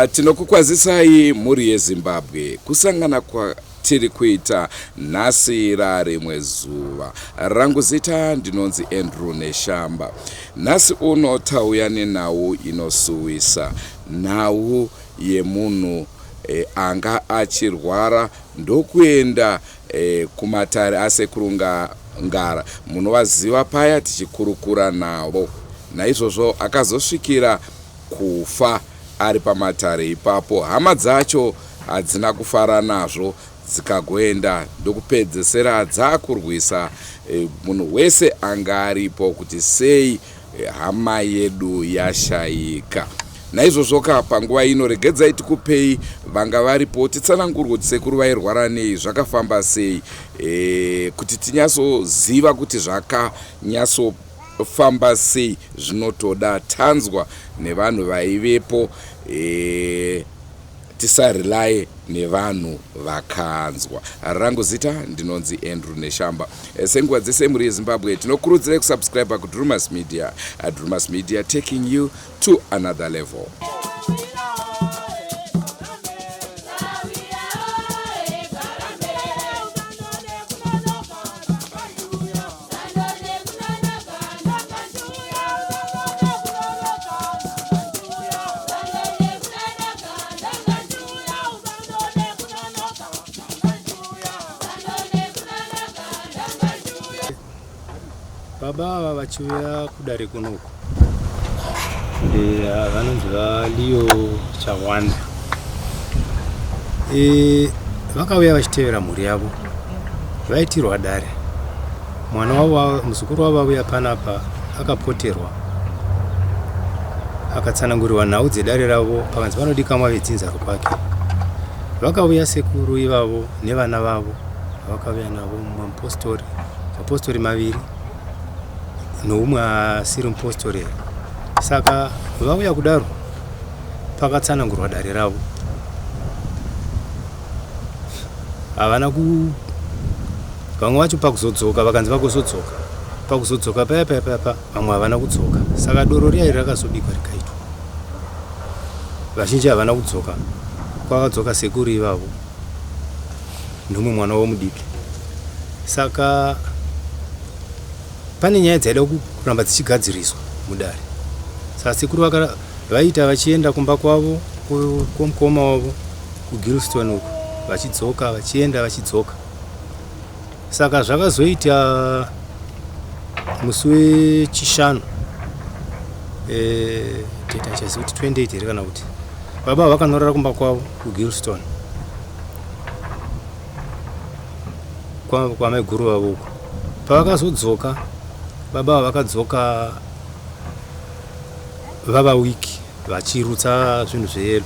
Tinokukwazisai mhuri yeZimbabwe kusangana kwatiri kuita nhasi rarimwe zuva. Rangu zita ndinonzi Andrew Neshamba. Nhasi uno tauya nenhau inosuwisa, nhau yemunhu e, anga achirwara ndokuenda e, kumatare asekuru Ngara munovaziva paya tichikurukura navo. Naizvozvo akazosvikira kufa ari pamatare ipapo. Hama dzacho hadzina kufara nazvo dzikagoenda ndokupedzesera dzakurwisa e, munhu wese anga aripo kuti sei e, hama yedu yashaika. Naizvozvoka panguva ino regedzai tikupei vanga varipo titsanangurwe kuti sekuru vairwara nei zvakafamba sei e, kuti tinyatsoziva kuti zvakanyatso famba sei zvinotoda tanzwa nevanhu vaivepo e, tisarelaye nevanhu vakanzwa. Rangu zita ndinonzi Andrew Neshamba. Eh, senguva dzese mhuri yeZimbabwe tinokurudzirai kusubscribe kuDrumas Media. Eh, Drumas Media taking you to another level. Baba ava vachiuya kudare kunoku vanonzi vaLeo Chawanda. E, vakauya vachitevera mhuri yavo vaitirwa dare. Mwana wavo muzukuru wavo auya panapa akapoterwa akatsanangurirwa nhau dzedare ravo pakanzi panodikamwa vedzinza rokwake. Vakauya sekuru ivavo nevana vavo vakauya navo mumwe mupostori mapostori maviri noumwe asiri mupostori saka vauya kudaro pakatsanangurwa dare ravo havana ku vamwe vacho pakuzodzoka vakanzi vakuzodzoka pakuzodzoka paya paya paya pa vamwe havana kudzoka saka doro riya iri rakazobikwa rikaitwa vazhinji havana kudzoka kwakadzoka sekuru ivavo nomwe mwana wavo mudiki saka pane nyaya dzaida kuramba dzichigadziriswa mudare saka sekuru vaiita vachienda kumba kwavo kwomukoma wavo kuGilston uku vachidzoka vachienda vachidzoka saka zvakazoita musi wechishanu eh, teta chaziva kuti 28 here kana kuti baba vakanorara kumba kwavo kuGilston kwamaiguru vavo uko pavakazodzoka baba vakadzoka vava wiki vachirutsa zvinhu zveyelo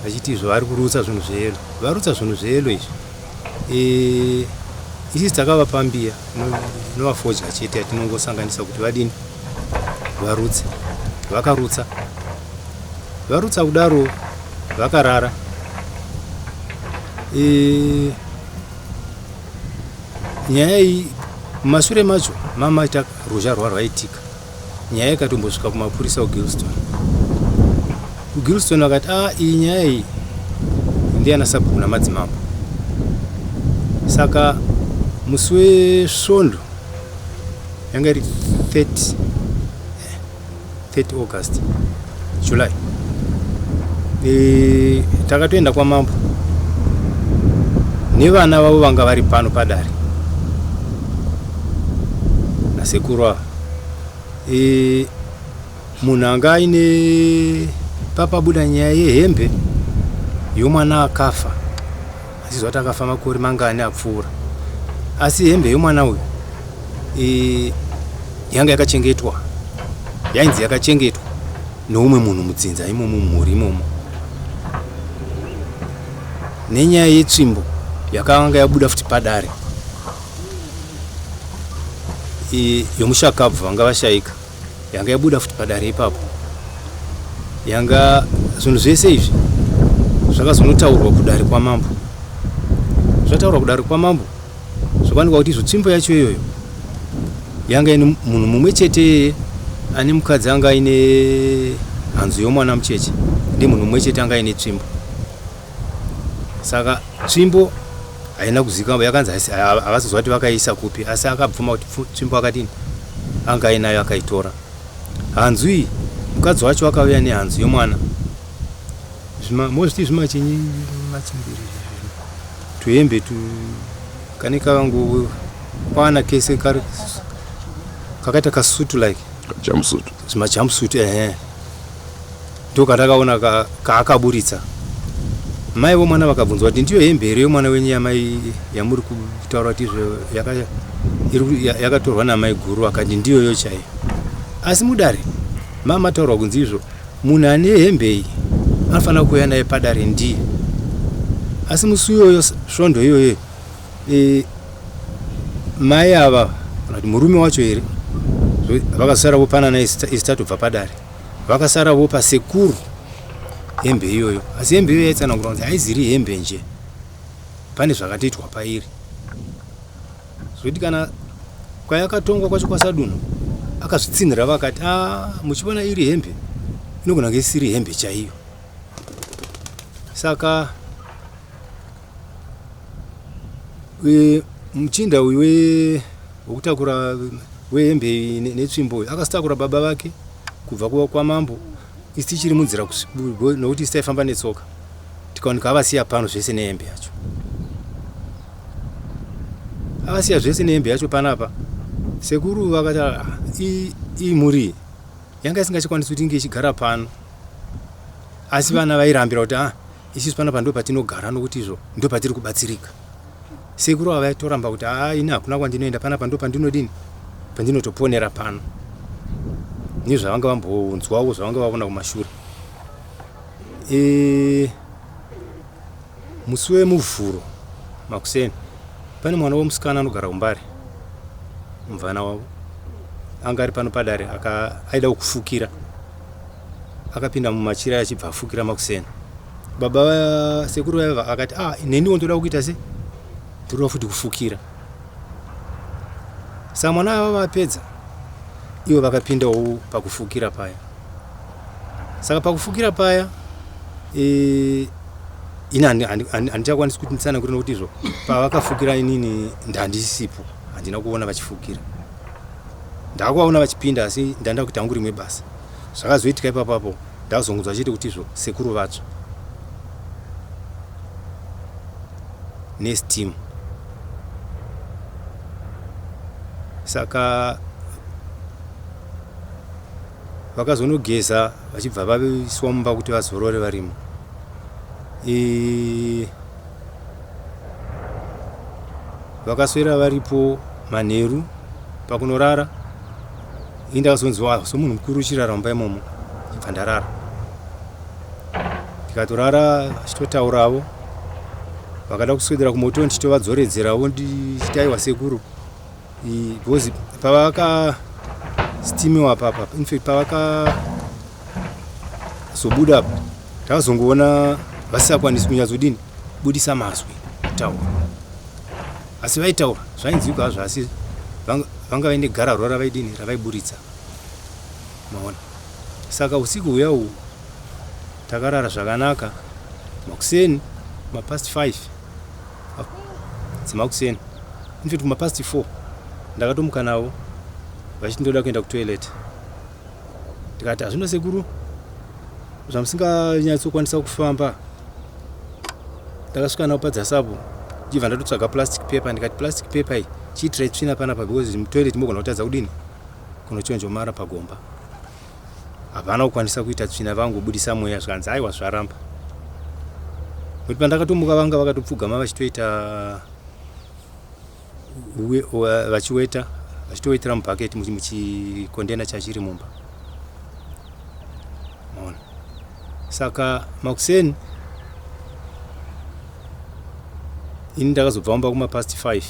vachiti izvo vari kurutsa zvinhu zveyelo varutsa zvinhu zveyelo izvi e, isisi takavapa mbiya inovafodya chete yatinongosanganisa kuti vadini varutse vakarutsa varutsa kudaro vakarara e, nyaya iyi mumashure macho mamaita ruzha rwarwaitika nyaya ikatombosvika kumapurisa kuGilston. KuGilston vakati ah, iyi nyaya iyi ndiyana sabhuku namadzimambo. Saka musi wesvondo yanga iri 30 30 August July e, takatoenda kwamambo nevana vavo vanga vari pano padare nasekuru ava e, munhu anga aine papabuda nyaya yehembe yomwana akafa achiziva kuti akafa makore mangani apfuura asi hembe yomwana uyu e, yanga yakachengetwa yainzi yakachengetwa noumwe munhu mudzinza imomo mumhuri imomo nenyaya yetsvimbo yakanga yabuda futi padare yomushakabvu vanga vashaika yanga yabuda futi padare ipapo yanga zvinhu zvese izvi zvakazonotaurwa kudare kwamambo zvataurwa kudare kwamambo zvakaonekwa kuti izvo tsvimbo yacho iyoyo yanga ine munhu mumwe chete iyeye ane mukadzi anga aine hanzu yomwana mucheche Ndiye munhu mumwe chete anga aine tsvimbo. Saka tsvimbo haina kuzikanwa, yakanzi havasi kuziva kuti vakaiisa kupi, asi akabvuma kuti tsvimbo akadini anga ainayo akaitora. Hanzu iyi mukadzi wacho akauya nehanzu yemwana. Zvima mozviti zvimachinyi machimbiri tuhembe tu kane kangu kwana kese kari kakaita kasutu like jumpsuit zvimajumpsuit ehe ndokandakaona kaakaburitsa mai vomwana vakabvunzwa kuti ndiyo hembe here yomwana wenyu yamai yamuri kutaura kuti izvo yakatorwa namai guru akati ndiyoyo chaiyo asi mudare mamataurwa kunzi izvo Munhu ane hembe iyi anofanira kuuya naye padare ndiye. Asi musi uyoyo svondo iyoyo e, mai ava kana kuti murume wacho here vakasara vopanana isu tatobva padare vakasara vopa sekuru hembe iyoyo asi hembe iyoyo yaitsanangura kunzi haiziri hembe nje pane zvakatoitwa pairi Zvekuti kana kwayakatongwa kwacho kwaSadunhu akazvitsinhira vakati a ah, muchiona iri hembe inogona kunge isiri hembe chaiyo. Saka e, muchinda uyu wekutakura wehembe netsvimbo uyu akasitakura baba vake kubva kwamambo isu tichiri munzira nokuti isu taifamba netsoka tikaoneka avasiya pano zvese nehembe yacho. Avasiya zvese nehembe yacho panapa. Sekuru vakati ah, iyi mhuri yanga isingachakwanisi kuti inge ichigara pano. Asi vana vairambira kuti ah, isusu panapa ndo patinogara nokuti izvo ndo patiri kubatsirika. Sekuru ava vaitoramba kuti ah, ini hakuna kwandinoenda panapa ndo pandinodini pandinotoponera pano. Nezvavanga vambonzwawo zvavanga vaona kumashure. E, Musi weMuvhuro makuseni pane mwana wemusikana anogara kuMbare, mumvana wavo anga ari pano padare aida kufukira akapinda mumachira achibva afukira makuseni. Baba sekuru vaiva akati ah neniwo ndoda kuita se ndoda futi kufukira. Saka mwana ava vapedza ivo vakapindawo pakufukira paya. Saka pakufukira paya e, ini handichakwanisi kuti nditsanangure nokuti izvo pavakafukira inini ndandisipo handina kuona vachifukira ndakuvaona vachipinda asi ndanda kuita hangu rimwe basa zvakazoitika ipapapo ndazongonzwa chete kuti izvo sekuru vatsva nesteam saka Vakazonogeza vachibva vaiswa mumba kuti vazorore varimo. E, vakaswera varipo manheru pakunorara ini ndakazonzwa ah, somunhu mukuru uchirara mumba imomo ndibva ndarara ndikatorara vachitotauravo vakada kuswedera kumoto ndichitovadzoredzeravo ndichiti aiwa sekuru Because pavaka steamiwa papa in fact pavaka zobuda apa takazongoona vasisakwanisi kunyatsodini budisa mazwi kutaura asi vaitaura zvainzwika hazvo asi vanga vaine gararwa ravaidini ravaiburitsa maona saka usiku huya uhu takarara zvakanaka makuseni mapast 5 dzemakuseni in fact kumapast 4 ndakatomuka navo vachiti ndoda kuenda kutoilet ndikati hazvino sekuru zvamusinganyatsokwanisa kufamba ndakasvika navo padzasapo ndichibva ndatotsvaga plastic paper ndikati plastic paper iyi chiitirai tsvina panapa because mutoilet mogona kutadza kudini kunochonjomara pagomba Havana kukwanisa kuita tsvina vangobudisa mweya zvikanzi aiwa zvaramba. Nokuti pandakatomuka vanga vakatopfugama vachitoita vachiweta vachitowetera mubhaketi muchikondena chachiri mumba. Maona. Saka makuseni ini ndakazobva mumba kuma past 5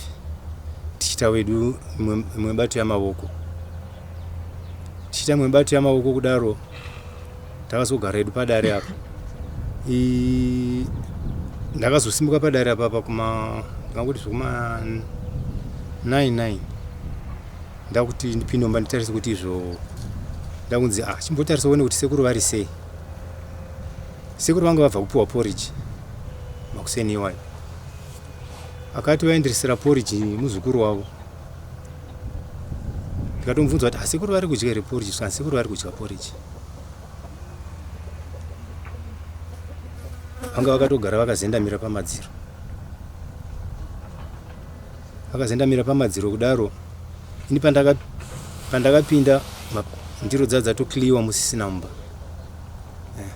tichiita wedu imwe bato yamavoko. Tichiita imwe mibato yamaoko kudaro takazogara hedu padare apa. Ndakazosimuka padare apa apa kuma ndingangoti zvekuma 9 9 ndakuti ndipinde mumba nditarise kuti izvo ndakunzi ah chimbotarisa uone kuti sekuru vari sei. Sekuru vanga vabva kupiwa porridge makuseni iwayo. Akati vaenderesera porridge muzukuru wavo. Ndikatomubvunza kuti asekuru vari kudya here porridge? Zvikanzi sekuru vari kudya porridge. Vanga vakatogara vakazendamira pamadziro. Vakazendamira pamadziro kudaro ini pandaka pandakapinda ndiro dza dzatoclearwa musisina mumba. Eh.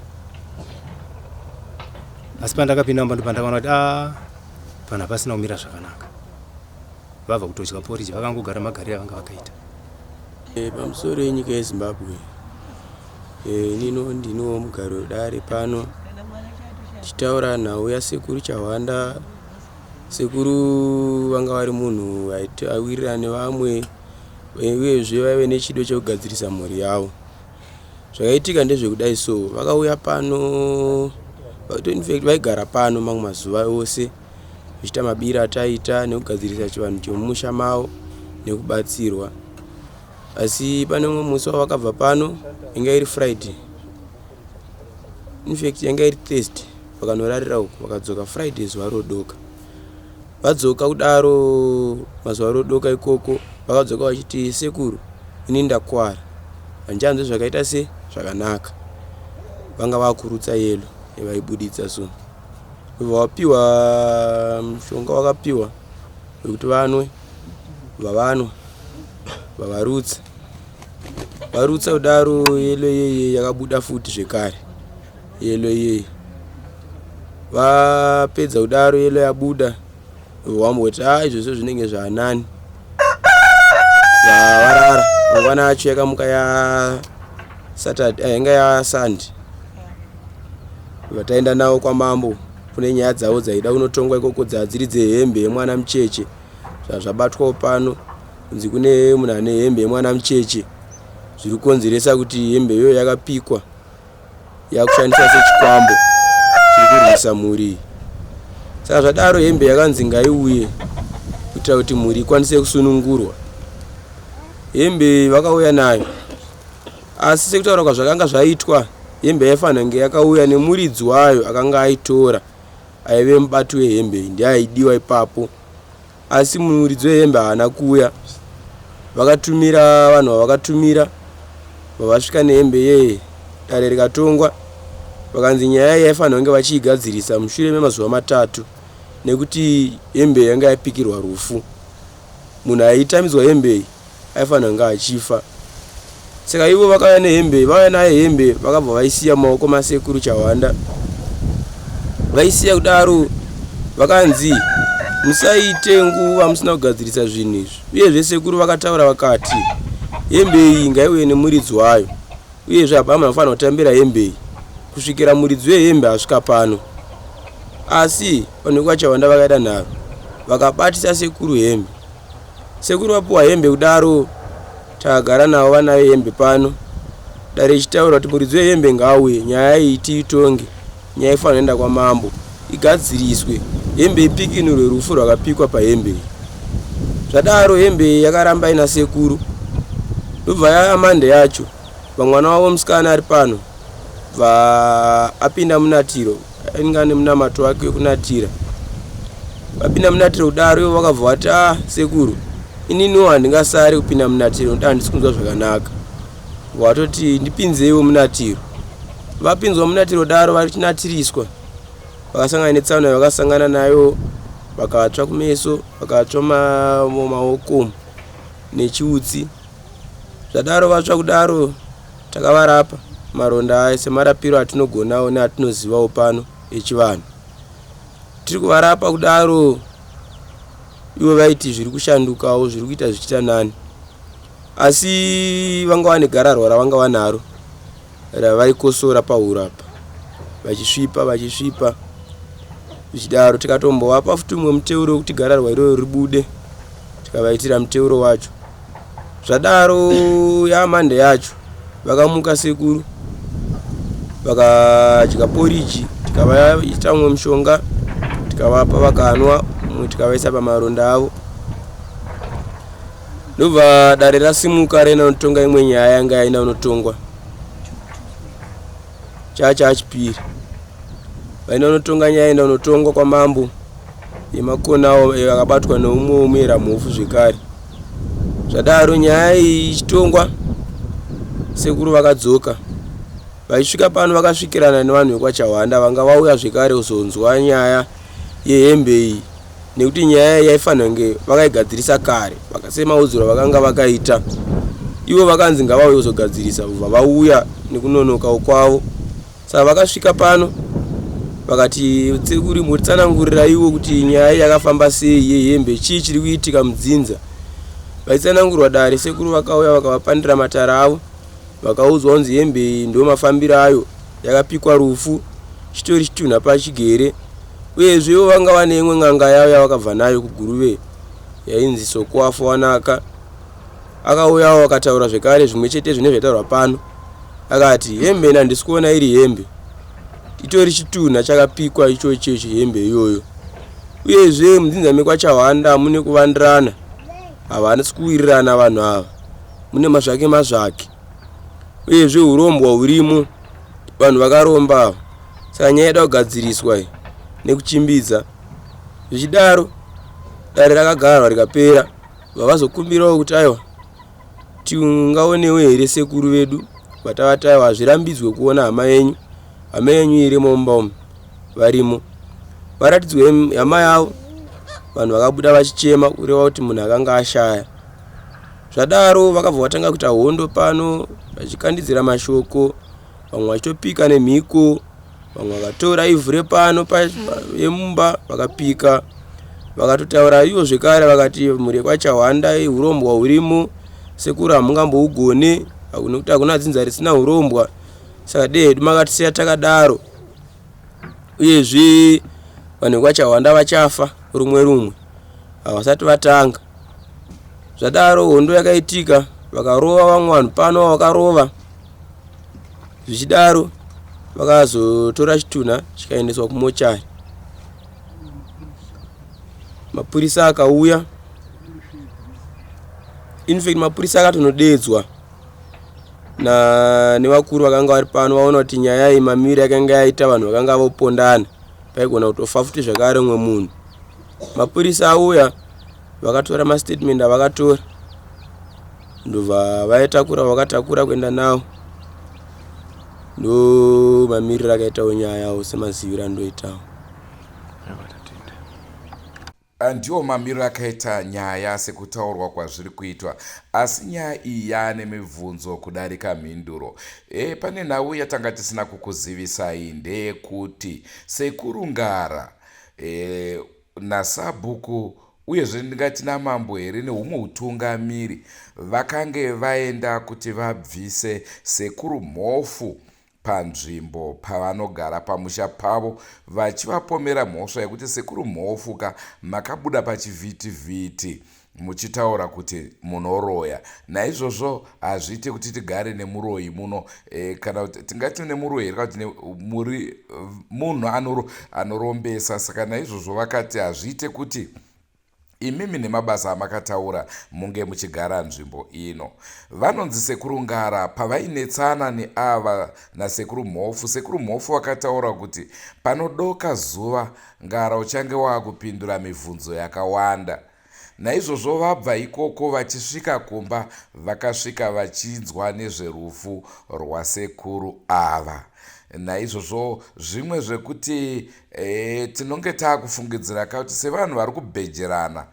Asi pandakapinda mumba ndopandakaona kuti ah panhu hapasina kumira zvakanaka. Vabva kutodya porridge vakangogara magariro avanga vakaita. Pamusoro yenyika yeZimbabwe, inino ndiniwo mugari wedare pano tichitaura nhau yasekuru Chahwanda. Sekuru vanga vari munhu aiwirirana nevamwe uyezve vaive nechido chekugadzirisa mhuri yavo. Zvakaitika ndezvekudai so, vakauya pano, infact vaigara pano mamwe mazuva ose vachiita mabira ataiita nekugadzirisa chivanhu chemumusha mavo nekubatsirwa. Asi pane umwe musi wavakabva pano, yanga iri Friday, infact yanga iri Thursday, vakanorarira uko vakadzoka Friday zuva rodoka. Vadzoka kudaro mazuva rodoka ikoko vakadzoka vachiti sekuru ini ndakwara handichanzwe zvakaita se zvakanaka. Vanga vakurutsa yelo yavaibuditsa so ndobva vapiwa mushonga wakapiwa wekuti vanwe vavanwa vavarutsa varutsa kudaro yelo iyeye yakabuda futi zvekare yelo iyeye vapedza kudaro yelo yabuda wamboti a ah, izvozvo zvinenge zvaanani varara mangwana acho yakamuka ya saturday eh, yanga ya sunday vataenda navo kwamambo kune nyaya dzavo dzaida kunotongwa ikoko dzadziri dzehembe yemwana mucheche zvazvabatwawo pano kunzi kune munhu ane hembe yemwana mucheche zviri kukonzeresa kuti hembe iyoyo yakapikwa yakushandiswa sechikwambo chiri kurwisa mhuri iyi saka zvadaro hembe yakanzi ngaiuye kuitira kuti mhuri ikwanise kusunungurwa hembe vakauya nayo asi sekutaura kwazvakanga zvaitwa hembe yaifanira kunge yakauya nemuridzi wayo akanga aitora aive mubati wehembe iyi ndiye aidiwa ipapo Asi muridzi wehembe haana kuuya. Vakatumira vanhu vavakatumira vavasvika nehembe iyeye dare rikatongwa vakanzi nyaya iyi yaifanirwa kunge vachiigadzirisa mushure memazuva matatu nekuti hembe yanga yapikirwa rufu. Munhu aitamidzwa hembe iyi aifanira kunge achifa. Saka ivo vakauya nehembe, vauya nayo hembe vakabva vaisiya mumaoko masekuru Chahwanda. Vaisiya kudaro vakanzi musaite nguva musina kugadzirisa zvinhu izvi. Uyezve sekuru vakataura vakati hembe iyi ngaiuye nemuridzi wayo. Uyezve hapana munhu anofanira kutambira hembe iyi kusvikira muridzi wehembe asvika pano. Asi vanhu vekwaChahwanda vakaita nharo vakabatisa sekuru hembe. Sekuru vapuwa hembe kudaro takagara navo vanayo hembe pano dare ichitaura kuti muridzi wehembe ngaauye nyaya iyi tiitonge nyaya ifanira kuenda kwamambo igadziriswe hembe ipikinurwe rufu rwakapikwa pahembe iyi zvadaro hembe iyi yakaramba ina sekuru ndobva yaamande yacho vamwana wavo musikana ari pano bva apinda munatiro ainge ane munamato wake wekunatira vapinda munatiro kudaro ivo vakabva vati a ah, sekuru ininiwo handingasari kupinda munatiro nekuti handisi kunzwa zvakanaka vatoti ndipinzeiwo munatiro vapinzwa munatiro daro vachinatiriswa vakasangana netsaona yavakasangana nayo vakatsva kumeso vakatsva maoko nechiutsi Zvadaro vatsva kudaro takavarapa maronda aya semarapiro atinogonawo neatinozivawo pano echivanhu. Tiri kuvarapa kudaro ivo vaiti zviri kushandukawo zviri kuita zvichiita nani asi vanga vane gararwa ravanga vanaro ravaikosora pahuro apa vachisvipa vachisvipa zvichidaro tikatombovapa futi umwe muteuro wekuti gararwa iroro ribude tikavaitira muteuro wacho Zvadaro yaMonday yacho vakamuka sekuru vakadya poriji tikavaita umwe mushonga tikavapa vakanwa umwe tikavaisa pamaronda avo ndobva dare rasimuka raenda kunotonga imwe nyaya yanga yaenda kunotongwa chacha chipiri. Vaenda unotonga nyaya enda unotongwa kwamambo yemakonawo eh, akabatwa neumwe womuyera mhofu zvekare. Zvadaro nyaya iyi ichitongwa sekuru vakadzoka. Vachisvika pano vakasvikirana nevanhu vekwaChahwanda vanga vauya zvekare kuzonzwa nyaya yehembe iyi nekuti nyaya iyi yaifanira kunge vakaigadzirisa kare semaudziro avakanga vakaita. Ivo vakanzi ngavauye kuzogadzirisa vobva vauya nekunonokawo kwavo. Saka vakasvika pano vakati sekuru motitsananguriraiwo kuti nyaya iyi yakafamba sei yehembe chii chiri kuitika mudzinza. Vaitsanangurwa dare sekuru vakauya vakavapandira matare avo Vakaudzwa kunzi hembe iyi ndomafambiro ayo yakapikwa rufu chitori chitunha pachigere uyezve ivo vanga vane imwe n'anga yavo yavakabva nayo kuGuruve yainzi Soko Wafa Wanaka akauyawo akataura zvekare zvimwe chete zvine zvaitaurwa pano akati hembe ini handisi kuona iri hembe itori chitunha chakapikwa ichocho icho hembe iyoyo uyezve mudzinza mekwaChahwanda mune kuvandirana havasi kuwirirana vanhu ava mune mazvake mazvake uyezve hurombwa hurimo vanhu vakaromba ava saka nyaya ida kugadziriswa iyi nekuchimbidza zvichidaro dare rakagarwa rikapera vavazokumbirawo kuti aiwa tingaonewo here sekuru vedu vatavati aiwa hazvirambidzwe kuona hama yenyu hama yenyu irimo mumba umu varimo varatidzwe hama yavo vanhu vakabuda vachichema kureva kuti munhu akanga ashaya Zvadaro vakabva vatanga kuita hondo pano vachikandidzira mashoko vamwe vachitopika nemhiko vamwe vakatora ivhu repano yemumba vakapika vakatotaura ivo zvekare vakati mhuri yekwaChahwanda hurombwa hurimo sekuru hamungambougone nekuti hakuna dzinza risina hurombwa saka dei hedu makatisiya takadaro uyezve vanhu vekwaChahwanda vachafa rumwe rumwe havasati vatanga Zvadaro hondo yakaitika vakarova vamwe vanhu pano vakarova zvichidaro vakazotora chitunha chikaendeswa kumochari mapurisa akauya infact mapurisa akatonodeedzwa na nevakuru vakanga vari pano vaona kuti nyaya iyi mamiri yakanga yaita vanhu vakanga vopondana paigona kutofa futi zvakare umwe munhu mapurisa auya vakatora mastatement avakatora ndobva vaitakura vakatakura kuenda nawo ndo mamiriro akaitawo nyaya yawo semaziviro andoitawo. Ndiwo mamiriro akaita nyaya sekutaurwa kwazviri kuitwa asi nyaya iyi yaane mibvunzo kudarika mhinduro. E, pane nhau yatanga tisina kukuzivisai ndeyekuti Sekuru Ngara e, nasabhuku uyezve ndingati namambo here nehumwe hutungamiri vakange vaenda kuti vabvise Sekuru Mhofu panzvimbo pavanogara pamusha pavo vachivapomera mhosva yekuti Sekuru Mhofu ka makabuda pachivhitivhiti muchitaura kuti munoroya naizvozvo hazviite kuti tigare nemuroyi muno e, kana kuti tingati nemuroyi here kana kuti muri munhu anoro, anorombesa saka naizvozvo vakati hazviite kuti imimi nemabasa amakataura munge muchigara nzvimbo ino vanonzi sekuru ngara pavainetsana neava nasekuru mhofu sekuru mhofu vakataura kuti panodoka zuva ngara uchange waakupindura mibvunzo yakawanda Naizvozvo vabva ikoko vachisvika kumba vakasvika vachinzwa nezverufu rwasekuru ava. Naizvozvo zvimwe zvekuti e, tinonge taakufungidzira ka kuti sevanhu vari kubhejerana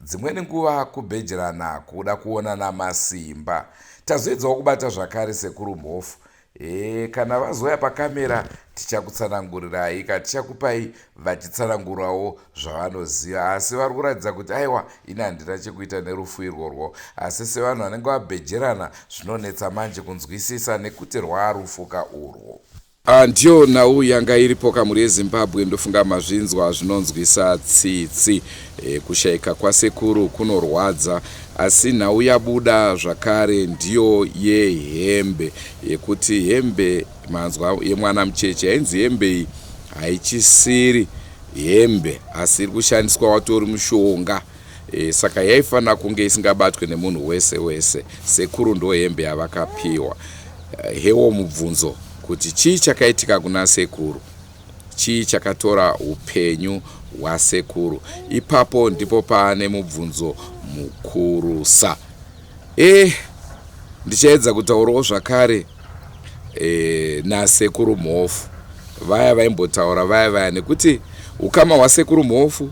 dzimweni nguva kubhejerana kuda kuonana masimba. Tazoedzawo kubata zvakare sekuru Mhofu Hee kana vazouya pakamera tichakutsanangurirai ka tichakupai vachitsanangurawo zvavanoziva asi vari kuratidza kuti aiwa ini handina chekuita nerufu irworwo asi sevanhu vanenge vabhejerana zvinonetsa manje kunzwisisa nekuti rwaarufuka urwo. Ah, ndiyo nhau yanga iripo kamhuri yeZimbabwe ndofunga mazvinzwa zvinonzwisa tsitsi e, kushaika kwasekuru kunorwadza Asi nhau yabuda zvakare ndiyo yehembe yekuti hembe manzwa yemwana mucheche yainzi hembe iyi haichisiri hembe asi iri kushandiswa watori mushonga e, saka yaifanira kunge isingabatwe nemunhu wese wese sekuru ndo hembe yavakapiwa e, hewo mubvunzo kuti chii chakaitika kuna sekuru. Chii chakatora upenyu hwasekuru? Ipapo ndipo paane mubvunzo mukurusa. E, ndichaedza kutaurawo zvakare e, nasekuru Mhofu vaya vaimbotaura vaya vaya nekuti ukama hwasekuru Mhofu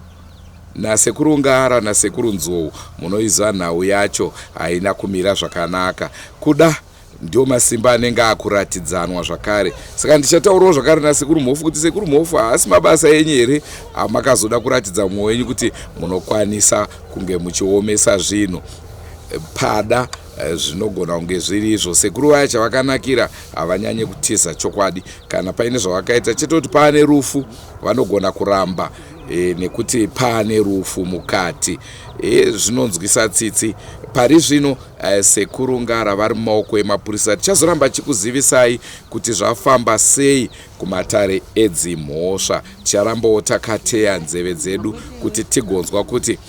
nasekuru Ngara nasekuru Nzou munoiziva nhau yacho haina kumira zvakanaka kuda ndiwo masimba anenge akuratidzanwa zvakare saka ndichataurawo zvakare nasekuru Mhofu kuti sekuru Mhofu haasi mabasa enyu here amakazoda kuratidza mumwe wenyu kuti munokwanisa kunge muchiomesa zvinhu pada eh, zvinogona kunge zviri izvo sekuru vaya chavakanakira havanyanye kutiza chokwadi kana paine zvavakaita chete kuti paane rufu vanogona kuramba e, nekuti paane rufu mukati e, zvinonzwisa tsitsi pari zvino e, sekuru Ngara vari mumaoko emapurisa tichazoramba chikuzivisai kuti zvafamba sei kumatare edzimhosva ticharambawo takateya nzeve dzedu kuti tigonzwa kuti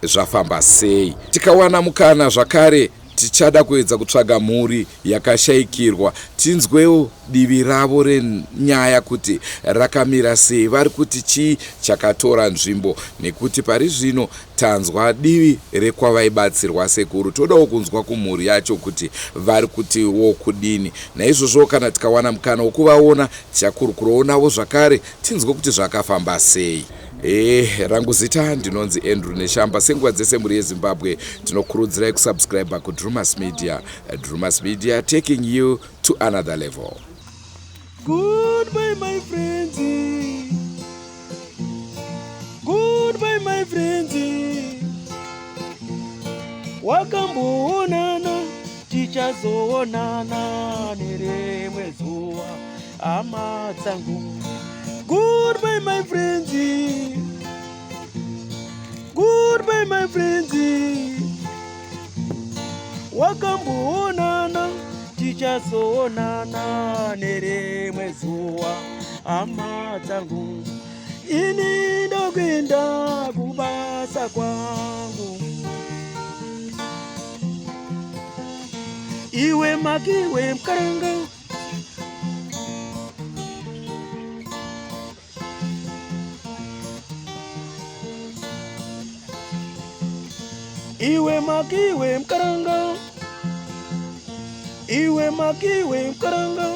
zvafamba sei tikawana mukana zvakare tichada kuedza kutsvaga mhuri yakashaikirwa tinzwewo divi ravo renyaya kuti rakamira sei vari kuti chii chakatora nzvimbo nekuti pari zvino tanzwa divi rekwavaibatsirwa sekuru todawo kunzwa kumhuri yacho kuti vari kutiwo kudini naizvozvo kana tikawana mukana wekuvaona tichakurukurawo navo zvakare tinzwe kuti zvakafamba sei Eh, rangu zita ndinonzi Andrew Neshamba. Senguva dzese mhuri yeZimbabwe tinokurudzirai kusubscribe kuDrumas Media. Drumas Media taking you to another level. Goodbye my friends. Goodbye my friends. Wakamboonana tichazoonana nerimwe zuva hama dzangu. Goodbye my friends. Goodbye my friends. Wakamboonana tichazoonana nerimwe zuva hama dzangu. Ini ndokuenda kubasa kwangu. Iwe makiwe mkaranga. Iwe makiwe mkaranga. Iwe makiwe mkaranga.